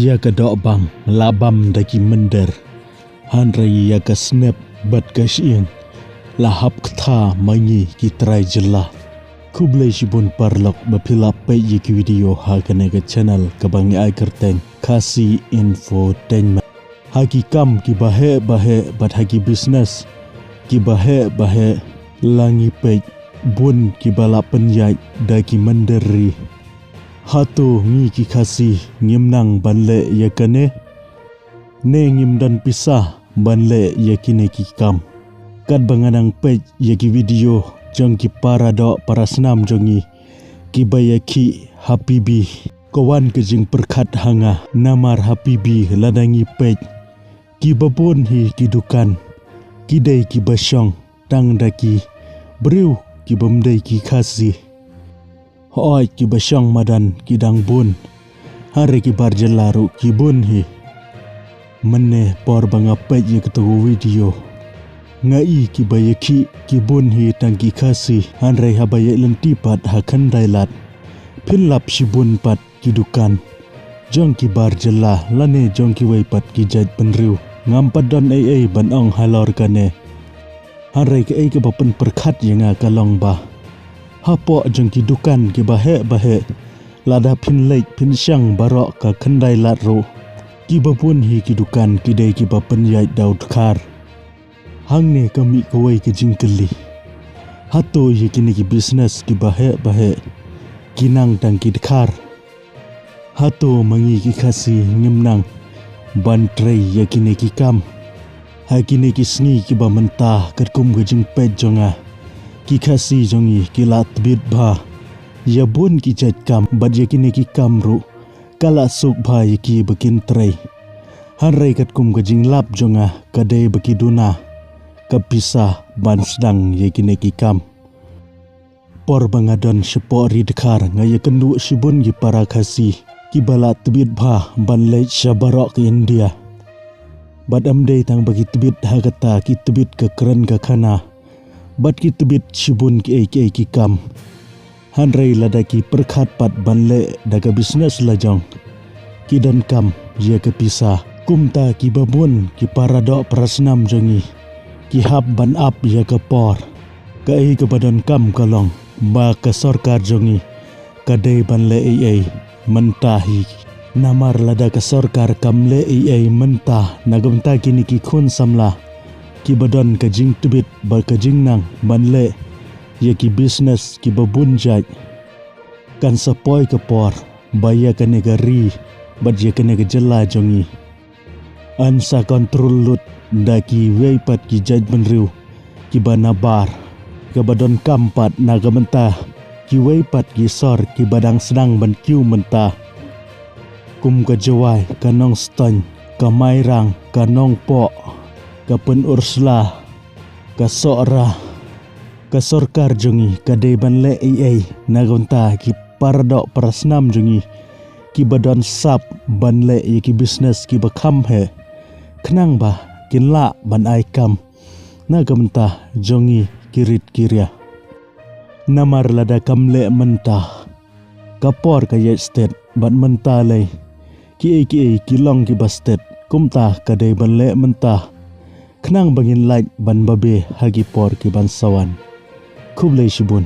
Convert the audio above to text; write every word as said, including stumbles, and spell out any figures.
Ïa ka dohbang la bam da ki mynder, hynrei ïa ka snep bad ka shyieng la hap ktha ma ngi ki trai jylla. Khublei shibun paralok ba phi la peit ïa ki video ha kane ka channel kaba ngi ai kyrteng Khasi Infotainment. Ha ki kam kiba heh ba heh bad ha ki business kiba heh ba heh, la ngi peit bun kiba la pynïaid da ki mynder ri. Hato ngi ki Khasi ngim nang ban leh ïa kane? Ne ngim don pisa ban leh ïa kine ki kam? Katba nga nang peit ïa ki video jong ki para doh para snam jong ngi kiba ïakhih ha P B, ka wan ka jingpyrkhat ha nga. Namar ha P B lada ngi peit, kiba bun hi ki dukan ki dei kiba shong tang da ki briew kibym dei ki Khasi. Hooid, kiba shong madan ki dang bun, hynrei ki bar jylla ruh ki bun hi. Mynne por ba nga peit ïa kato ka video, nga i kiba ïakhih ki bun hi tang ki Khasi, hynrei haba ïaid lynti pat ha Khyndailad, phin lap shibun pat ki dukan jong ki bar jylla lane jong kiwei pat ki jaitbynriew. Ngam pat don ei ei ban ong halor kane, hynrei kaei kaba pynpyrkhat ïa nga ka long ba hapoh jong ki dukan kiba heh ba heh, lada phin leit phin shang baroh ka Khyndailad ruh, kiba bun hi ki dukan ki dei kiba pynïaid da u dkhar. Hangne ka mih kawei ka jingkylli, hato ïa kine ki business kiba heh ba heh ki nang tang ki dkhar? Hato ma ngi ki Khasi ngim nang ban trei ïa kine ki kam? Ha kine ki sngi kiba mynta, katkum ka jingpeit jong nga, ki Khasi jong ngi ki la tbit bha ïa bun ki jait kam, bad ïa kine ki kam ruh ka la suk bha ïa ki ba kin trei. Hynrei katkum ka jinglap jong nga, ka dei ba ki duna ka pisa ban sdang ïa kine ki kam. Por ba nga don shapoh ri dkhar, nga ïakynduh shibun ki para Khasi kiba la tbit bha ban leit sha baroh ka India. Bad ym dei tang ba ki tbit ha kata, ki tbit ka kren ka khana, bad ki tbit shibun kiei kiei ki kam. Hynrei lada ki pyrkhat pat ban leh da ka business la jong, ki donkam ïa ka pisa. Kumta kiba bun ki para doh para snam jong ngi ki hap ban ap ïa ka por. Kaei kaba donkam ka long ba ka sorkar jong ngi ka dei ban leh ei ei mynta hi. Namar lada ka sorkar kam leh ei ei mynta, na ka bynta kine ki khun samla kiba don ka jingtbit bad ka jingnang ban leh ïa ki business kiba bun jait, kan sa poi ka por ba ïa kane ka ri bad ïa kane ka jylla jong ngi yn sa kontrol lut da kiwei pat ki jaitbynriew kiba nabar, kaba donkam pat na ka bynta kiwei pat ki sor kiba dang sdang ban kiew mynta, kum ka Jowai, ka Nongstoiñ, ka Mairang, ka Nongpoh, ka Pynursla, ka Sohra. Ka sorkar jong ngi ka dei ban leh ei ei na ka bynta ki para doh para snam jong ngi kiba don sap ban leh ïa ki business kiba kham heh, khnang ba kin lah ban ai kam na ka bynta jong ngi ki rit ki ria. Namar lada kam leh mynta, ka por ka ïaid stet, bad mynta lei kiei kiei ki long kiba stet. Kumta ka dei ban leh mynta khnang ba ngin lait ban babe ha ki por kiban sa wan. Khublei shibun.